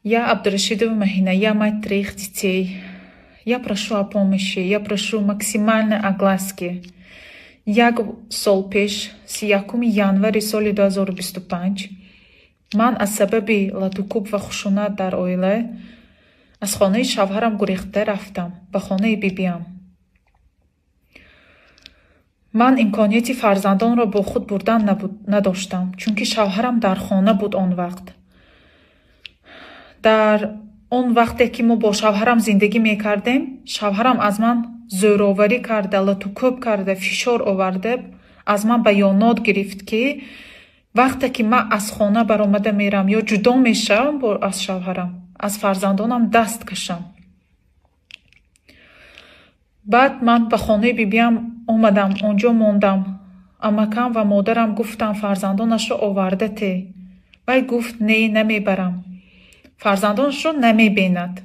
Я Абдурашидова Махина, я мать троих детей. Я прошу о помощи, я прошу максимальной огласки. Як сол пеш, 31 январи соли 2025, ман аз сабаби латукӯб ва хушунат дар оила аз хонаи шавҳарам гурехта рафтам ба хонаи бибиам. Ман имконияти фарзандонро бо худ бурдан надоштам, чунки шавҳарам дар хона буд он вақт. Дар он вақте ки мо бо шавҳарам зиндагӣ мекардем, шавҳарам аз ман зӯроварӣ карда, латукӯб карда, фишор оварда, аз ман баёнот гирифт, ки вақте ки ман аз хона баромада мерам ё ҷудо мешавам аз шавҳарам, аз фарзандонам даст кашам. Баъд ман ба хонаи бибиам омадам, онҷо мондам. Амакам ва модарам гуфтанд, фарзандонашро оварда те. Вай гуфт, не, намебарам. Фарзандонашро намебинад.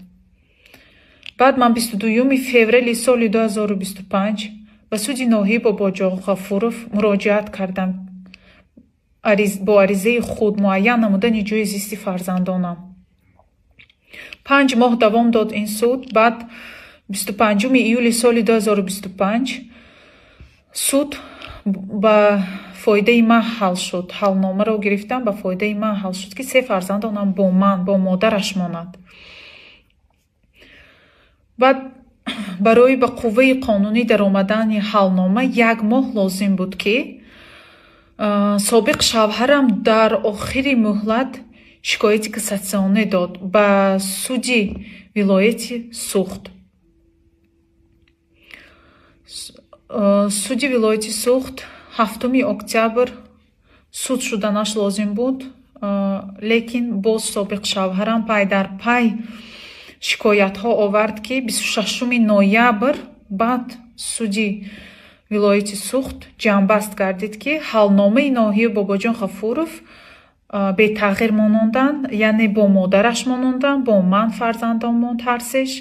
Баъд ман 22 феврали соли 2025 ба суди ноҳияи Бобоҷон Ғафуров муроҷиат кардам бо аризаи худ муайян намудани ҷойи зисти фарзандонам. 5 моҳ давом дод ин суд. Баъд 25 июли соли 2025 суд ба фоидаи ман ҳал шуд. Ҳалномаро гирифтам, ба фоидаи ман ҳал шуд, ки се фарзандонам бо ман, бо модараш монад. Баъд барои ба қувваи қонунӣ даромадани ҳалнома як моҳ лозим буд, ки собиқ шавҳарам дар охири муҳлат шикояти кассатсионӣ дод ба суди вилояти Суғд. Суди вилояти Суғд 7 октябр суд шуданаш лозим буд, лекин боз собиқ шавҳарам пай дар пай шикоятҳо овард, ки 26 ноябр баъд суди вилояти Суғд ҷамъбаст гардид, ки ҳалномаи ноҳияи Бобоҷон Ғафуров бетағйир мононданд, яъне бо модараш мононданд, бо ман фарзандон монд ҳарсеш.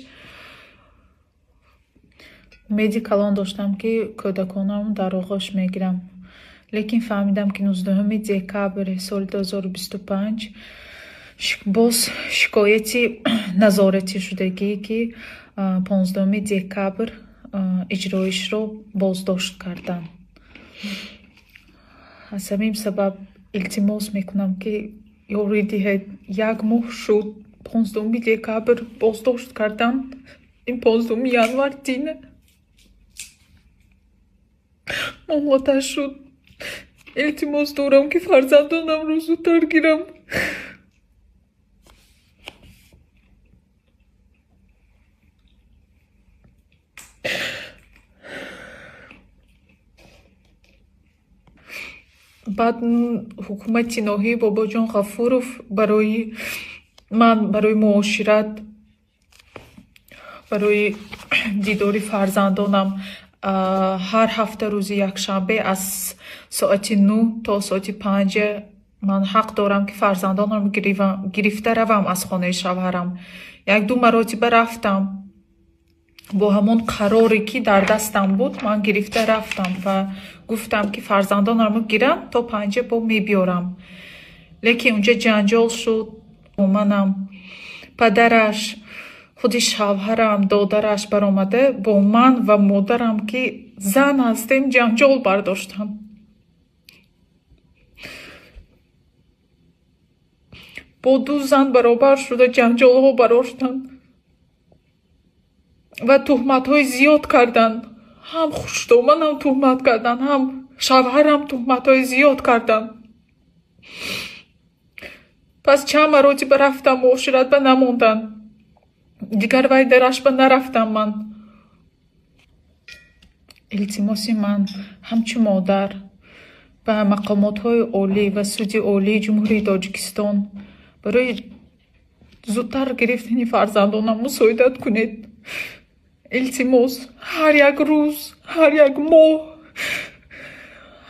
Умеди калон доштам, ки кӯдаконам дар оғӯш мегирам, лекин фаҳмидам, ки 19 декабри соли 2025 боз шикояти назоратӣ шудагӣ, ки 15 декабр иҷроишро боздошт карданд. Аз ҳамин сабаб илтимос мекунам, ки ёрӣ диҳед. Як моҳ шуд, 15 декабр боздошт карданд, ин 15 январ дина муҳлаташ шуд. Илтимос дорам, ки фарзандонамро зудтар гирам. Баъд ҳукумати ноҳияи Бобоҷон Ғафуров барои ман, барои муошират, барои дидори фарзандонам ҳар ҳафта рӯзи якшанбе аз соати 9 то соати 5 ман ҳақ дорам, ки фарзандонам гирифта равам аз хонаи шавҳарам. Як-ду маротиба рафтам, бо ҳамон қароре, ки дар дастам буд, ман гирифта рафтам ва гуфтам, ки фарзандонамро гирам, то 5 бо мебиёрам, лекин унҷа ҷанҷол шуд бо манам. Падараш, худи шавҳарам, додараш баромада бо ман ва модарам, ки зан ҳастем, ҷанҷол бардоштанд. Бо ду зан баробар шуда ҷанҷолҳо бароштанд ва туҳматҳои зиёд карданд. Ҳам хушдоманам туҳмат карданд, ҳам шавҳарам туҳматҳои зиёд карданд. Пас чанд маротиба рафтам муошират, ба намонданд. Дигар вай дараш ба нарафтам ман. Илтимоси ман ҳамчун модар ба мақомотҳои олӣ ва Суди Олии Ҷумҳурии Тоҷикистон: барои зудтар гирифтани фарзандонам мусоидат кунед. Илтимос, ҳар як рӯз, ҳар як моҳ,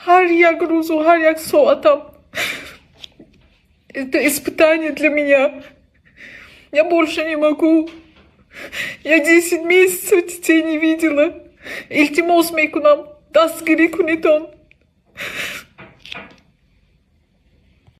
ҳар як рӯзу ҳар як соатам — это испытание для меня. Я больше не могу. Я 10 месяцев детей не видела. Илтимос мекунам, дастгирӣ кунедон.